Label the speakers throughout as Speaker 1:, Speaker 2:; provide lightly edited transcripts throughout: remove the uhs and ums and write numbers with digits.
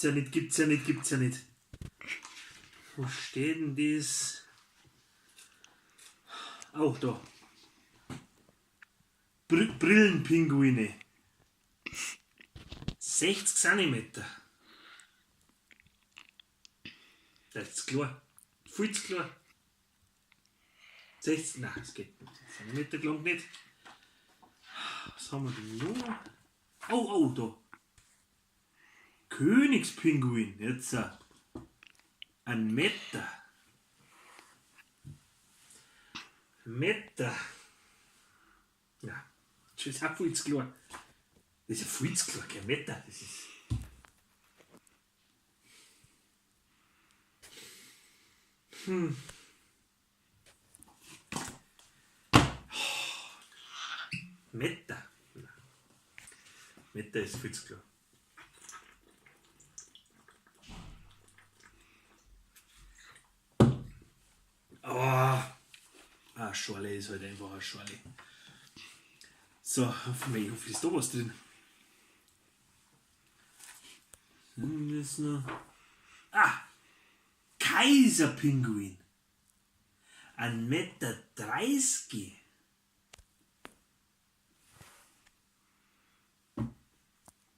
Speaker 1: ja nicht, gibt's ja nicht, gibt's ja nicht. Wo steht denn das? Auch da. Brillenpinguine. 60 Zentimeter. Das ist klar. Viel zu klar. 60, nein, das geht nicht. Zentimeter gelangt nicht. Was haben wir denn noch? Oh, oh, da. Königspinguin, jetzt. Ein Meter. Meter. Ja, das ist auch viel zu klar. Das ist ja viel zu klar, kein Meter. Das ist. Meter. Meter ist viel zu klar. Oh, ah, Schorle ist halt einfach eine Schorle. So, hoffentlich ist da was drin. Das noch. Ah! Kaiserpinguin! 1,30 Meter.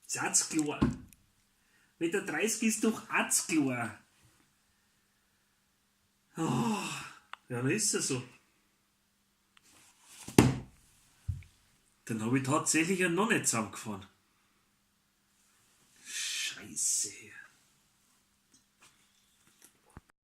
Speaker 1: Ist auch zu klar. 1,30 Meter ist doch auch zu klar. Oh, ja, dann ist es so. Dann hab ich tatsächlich ja noch nicht zusammengefahren. Scheiße.